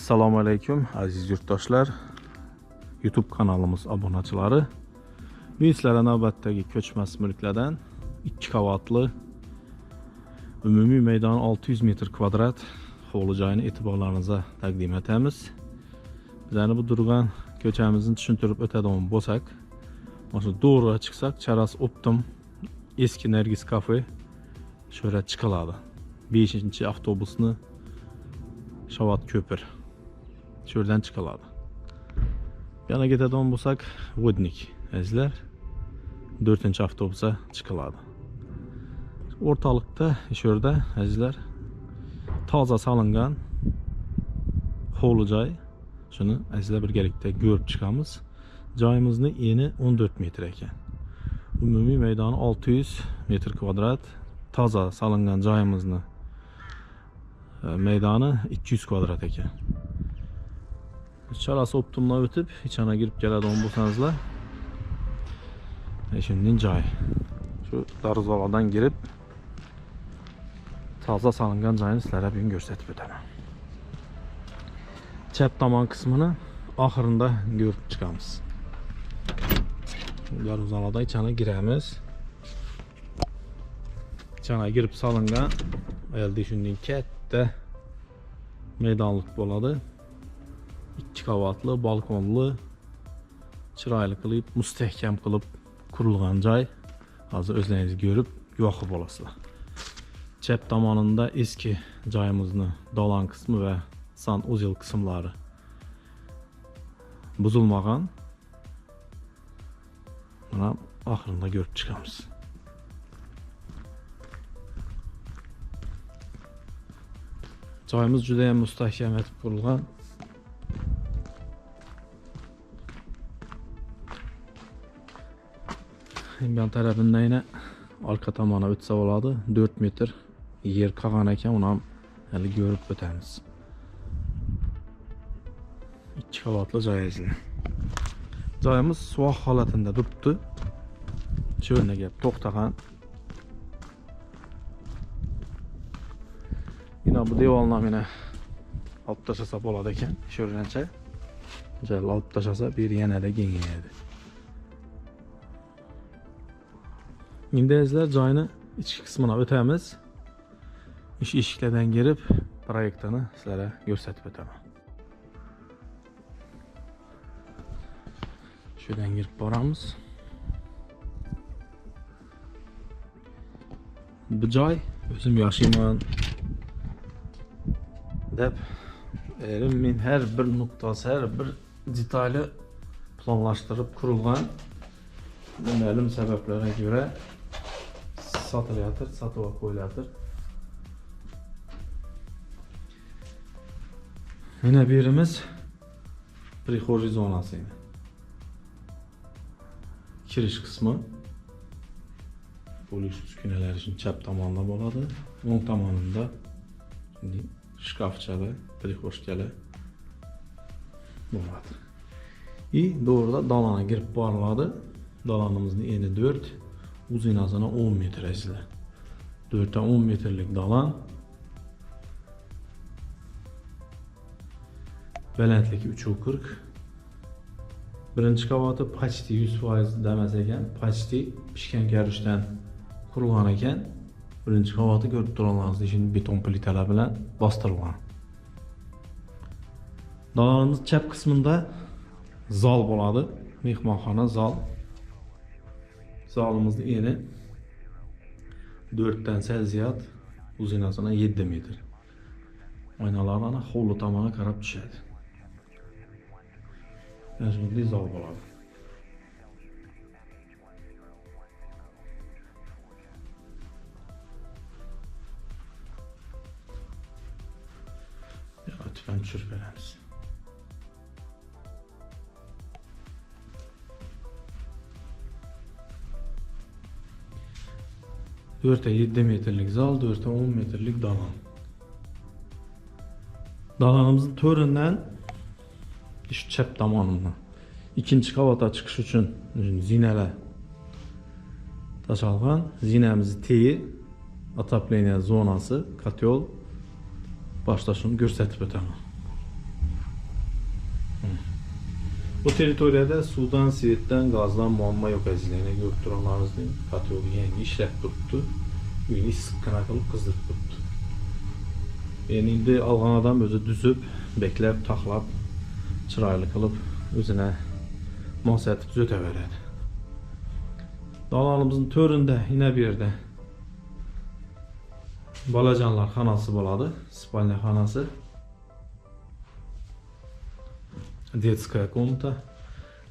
Assalomu alaykum aziz yurtdoshlar, YouTube kanalimiz abonachilari. Bugun sizlarga navbatdagi ko'chmas mulklardan 2 qavatli umumiy maydoni 600 metr kvadrat hovli joyini e'tiborlaringizga taqdim etamiz. Bizani bu turgan ko'chamizni tushuntirib o'tadigan bo'lsak, mana shu to'g'ri chiqsak, Charas Optim eski Nargis kafe shu yerga chiqiladi. 5-avtobusni Shavat ko'pir. Shu yerdan chiqiladi. Yana ketadigan bo'lsak, Vodnik azizlar 4-avtobusga chiqiladi. O'rtalikda shu yerda azizlar toza solingan hovli joy. Shuni azizlar birgalikda ko'rib chiqamiz. Joyimizni eni 14 metr ekan. Umumiy maydoni 600 metr kvadrat. Toza solingan joyimizni maydoni 200 kvadrat ekan. Charas Optimdan o'tib, ichana kirib keladigan bo'lsangizlar, shundan joy. Shu darvozalardan kirib toza solingan joyni sizlarga bugun ko'rsatib o'taman. Chap tomon qismini oxirida ko'rib chiqamiz. Darvozalardan ichana kiramiz. İchana kirib solingan endi shundan katta maydonlik bo'ladi. 2 qavatli, balkonli, chiroyli qilib, mustahkam qilib qurilgan joy. Hozir o'zlaringiz ko'rib guvohi bo'lasizlar. Chap tomonida eski joyimizni dalan qismi va san uzel qismlari buzilmagan. Mana oxirida ko'rib chiqamiz. Joyimiz juda ham mustahkam etib qurilgan. Imyon tarafidan yana arka tomona o'tsa bo'ladi. 4 metr yer qolgan ekan, uni ham hali ko'rib o'tamiz. 2 qavatli joy azizlar. Joyimiz suvoq holatida turibdi. Shu yerga kelib to'xtagan. Yine bu devorni yana olib tashlasa bo'ladi ekan, shu yerdancha. Joyni olib tashlasa bir yanada kengayadi. Endi azizlar joyni ichki qismini o'tamiz. Ish eshiklardan kirib proyektini sizlarga ko'rsatib o'taman. Shu yerdan kirib boramiz. Bu joy o'zim yashayman deb erim men har bir nuqtasi, har bir detali planlashtirib qurilgan. Ma'lum sabablarga ko'ra sotilayotir, sotib olib qo'yilayotir. Mana bu yerimiz prixo'ji zonasi. Kirish qismi. Bo'lish uskunalari uchun chap tomonda bo'ladi, o'ng tomonida shkafchada, prixo'jkalar bo'ladi. И to'g'rida dalana kirib boriladi. Dalanımızın eni 4, uzunasına 10 metr azizlar. 4'ten 10 metrlik dalan. Balandligi 3,40. Birinchi qavati почти 100% demas ekan, почти pishgan karishdan qurilgan ekan. Birinchi qavati ko'rib turganingizdek shuni beton plitalar bilan bostirilgan. Dalanimiz chap qismida zal bo'ladi, mehmonxona zal. Zalımızın eni 4'ten sal ziyod, uzunasına 7 metr. Oynalar ana hovli tomona qarab tushadi. Mana shunday zal bo'ladi. Tüfən tushirib beramiz. Dörtə 7 metrlik zal, 4'e 10 metrlik dalan. Dalanımızın to'ridan shu chap tomonidan ikkinchi qavatga chiqish uchun zinalar tashalgan. Zinamizni teyi otопление zonasi, kotel. Başta şunu ko'rsatib o'taman. Bu territoriyada suvdan, svetdan, gazdan muammo yo'q azizlar. Yana ko'rib turganlaringizdek, kotel yangi ishlab turibdi. Uyni issiqqina qilib qizdirib turibdi. Yani indi algan adam o'zi düzüb, beklab, taxlab, chiroyli qilib o'zine mos etib tuzataveradi. Dalanımızın töründə yine bir yerdə balacanlar xanası bo'ladi, spalня xonasi. Детская комната.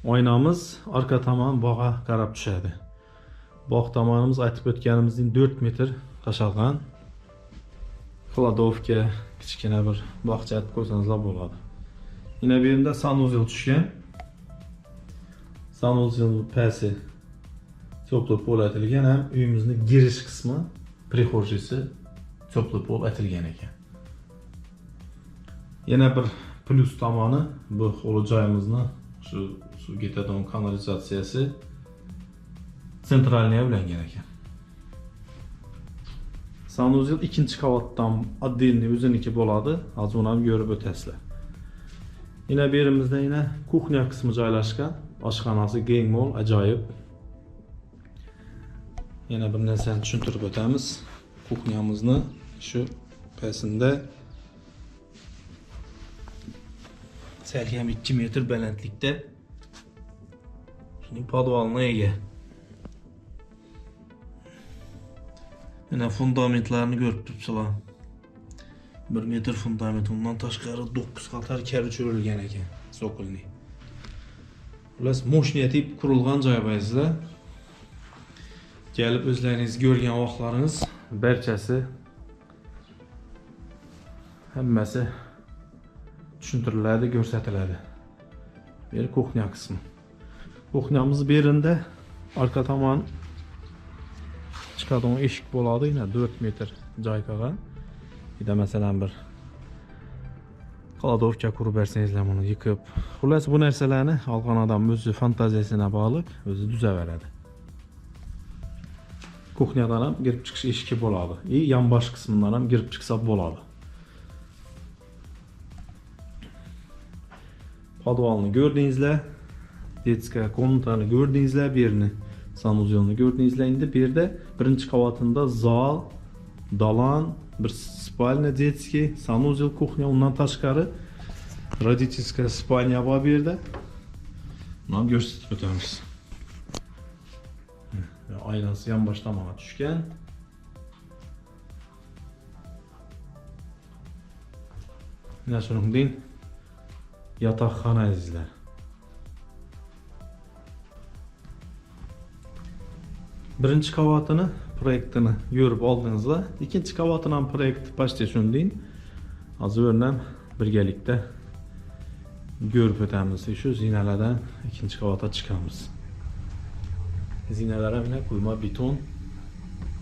Oynamiz arka tomon bog'a qarab tushadi. Bog' tomonimiz aytib o'tganimizdek 4 metr qashalgan. Kladovka, kichkina bir bog'cha aytib qo'ysangizlar bo'ladi. Yine bir yerda sanuzel tushgan. Sanuzel pasi topli pol aytilgan, ham uyimizning girish qismi, prixojisi topli pol aytilgan ekan. Yana bir plus tomoni bu hovli joyimizni shu suv ketadigan kanalizatsiyasi sentralniya ulangan ekan. Sanuzel ikkinchi qavatdan отдельный o'ziniki bo'ladi. Hozir uni ham ko'rib o'tasizlar. Yine bir yerimizda yine kuxnya qismi joylashgan. Oshxonasi keng mo'l, ajoyib. Yana bir narsani tushuntirib o'tamiz. Kuxnyamizni shu pasında salkam 2 metr balandlikda shuning podvalına ega. Mana fundamentlarini ko'rib turibsizlar. 1 metr fundament, undan tashqari 9 qator karuch o'rilgan ekan, sokolniy. Xullas, moshina tip qurilgan joy azizlar. Kelib o'zlaringiz ko'rgan vaqtlaringiz barchasi hammasi tushuntiriladi, ko'rsatiladi. Bu yer kuxnya qismi. Kuxnyamiz bu yerida arka tomon chiqadigan eshik bo'ladi, yana 4 metr joy qolgan. Bir de masalan bir kladovka qurib bersangizlar buni yiqib. Xullas, bu narsalarni olgan odam o'zi fantaziyasina bog'liq, o'zi tuzaveradi. Kuxnyadan ham girib chiqish eshigi bo'ladi. И yonbosh qismidan ham girib chiqsa bo'ladi. Podvalni ko'rdingizlar, детская комнатani ko'rdingizlar, bu yerni sanuzelni ko'rdingizlar. Endi bu yerda birinchi qavatında zal, dalan, bir spalня детский, sanuzel, kuxnya, undan tashqari родительская спальня bor bu yerda. Buni ham ko'rsatib o'tamiz. Aynasi yonbosh tomonga tushgan. Mana shuningdek yotoqxona azizlar. Birinchi qavatini proyektini ko'rib oldingizlar. Ikkinchi qavatini ham proyekti почти shunday. Hozir o'rnam birgalikda ko'rib o'tamiz. Shu zinalardan ikkinchi qavatga chiqamiz. Zinalar ham quyma beton,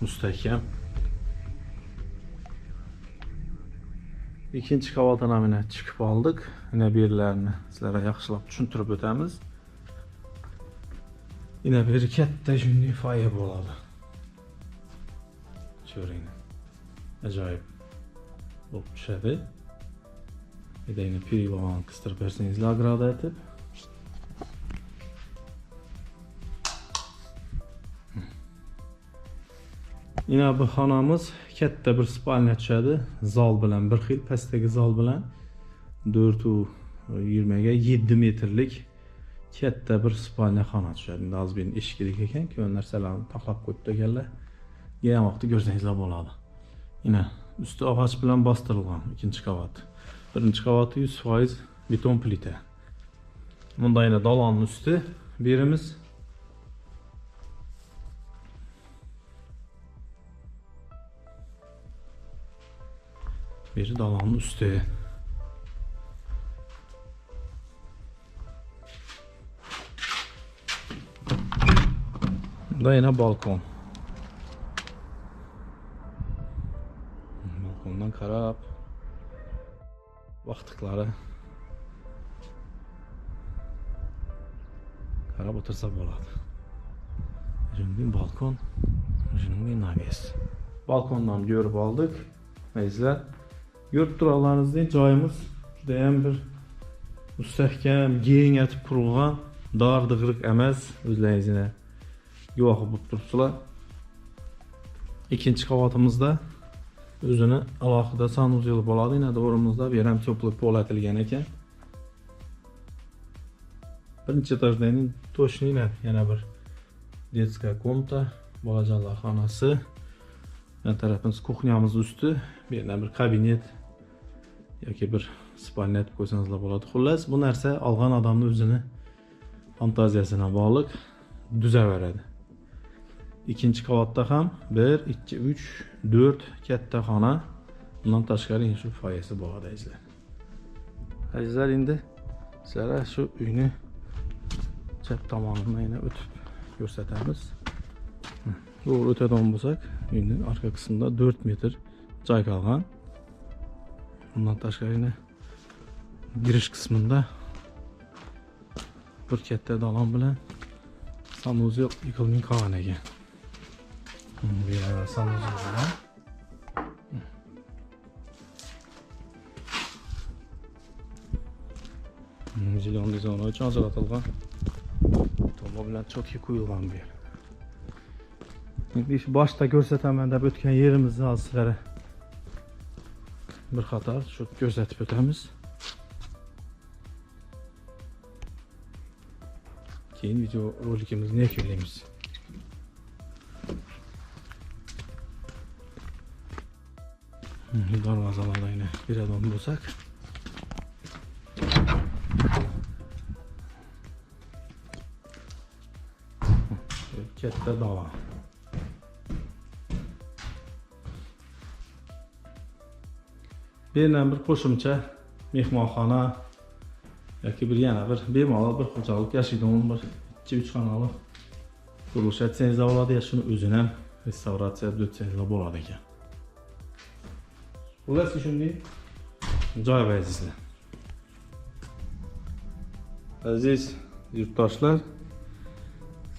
mustahkam. Ikkinchi qavatdan ham mana chiqib oldik. Mana bu yerlarni sizlarga yaxshilab tushuntirib o'tamiz. Yine bir katta shunday foyer bo'ladi. Ko'ringlar. Ajoyib bo'lib tushadi. Edayni perilovani qistirib bersangizlar agrada etib. Yine bu xonamiz katta bir spalnya tushadi. Zal bilan bir xil, pastdagi zal bilan 4.20 ga 7 metrlik katta bir spalnya xona tushadi. Endi hozir meni eshiklik ekan, ko'p narsalarni taxlab qo'yibdi ekanlar. Kelgan vaqtda ko'rsangizlar bo'ladi. Yine usti og'och bilan bostirilgan ikkinchi qavat. Birinchi qavati 100% beton plita. Bunda yine dalanın usti birimiz. Biri dalanın üstü. Bunda yine balkon. Balkondan qarab baxtıqları qarab o'tirsa bo'ladi. Shunday balkon, shunday naves. Balkondan ko'rib oldik. Azizlar, ko'rib turganlaringizdek joyimiz juda ham bir Mustahkam, keng etib qurilgan, dar dig'riq emas, o'zlaringizga guvohi bo'lib turibsizlar. Ikkinchi qavatimizda o'zini alohida sanuzeli bo'ladi. Yana dvorimizda bu yer ham tepli pol atilgan ekan. Birinchi etajda endi to'shni yana bir detskaya komnata, bolajonlar xonasi. Yan tarafimiz kuxnyamiz usti, bu yerdan bir kabinet yoki bir spalnya etib qo'ysangizlar bo'ladi. Xullas, bu narsa olgan odamning o'zini fantaziyasina bog'liq tuzaveradi. Ikkinchi qavatda ham 1, 2, 3, 4 katta xona. Bundan tashqari shu foyasi bo'ladi azizlar. Azizlar, endi sizlarga shu uyni chap tomonidan yana o'tib ko'rsatamiz. To'g'ri o'tadigan bo'lsak, uyning orqa qismida 4 metr joy qolgan. Bundan tashqari yana girish qismida bir katta dalon bilan sanuzel yiqilmay qolgan ekan. Bu yerda sanuzel bilan zilon zona uchun ajratilgan to'la bilan cho'tga qo'yilgan bu yer. Endi shu boshda ko'rsataman deb o'tgan yerimizni hozir sizlarga bir qator shu ko'rsatib o'tamiz. Keyin video rolikimizni yakunlaymiz. Darvozalardan yana kiradigan bo'lsak, katta dala. Bu yerdan bir qo'shimcha mehmonxona yoki bir yana bir bemalol bir xo'jalik yashaydigan bir 2-3 xonali qurilish etsangizlar bo'ladi, ya shuni o'zini ham restavratsiya qilib o'tsangizlar bo'ladi ekan. Xullas, shunday joy bor azizlar. Aziz yurtdoshlar,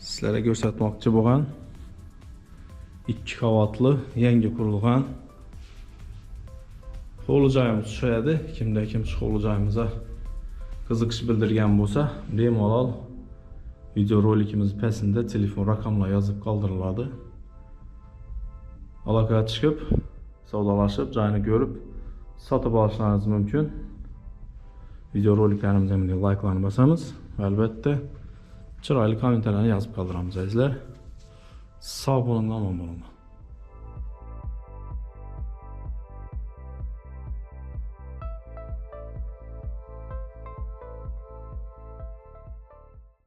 sizlarga ko'rsatmoqchi bo'lgan 2 qavatli yangi qurilgan hovli joyimiz shu edi. Kimda kim shu hovli joyimizga qiziqish bildirgan bo'lsa, bemalol video rolikimiz pastida telefon raqamlari yozib qoldiriladi. Aloqaga chiqib, savdolashib, joyini ko'rib sotib olishlaringiz mumkin. Video roliklarimizga likelarni bosamiz va albatta chiroyli kommentarlarni yozib qoldiramiz azizlar. Sog' bo'ling, omon bo'ling.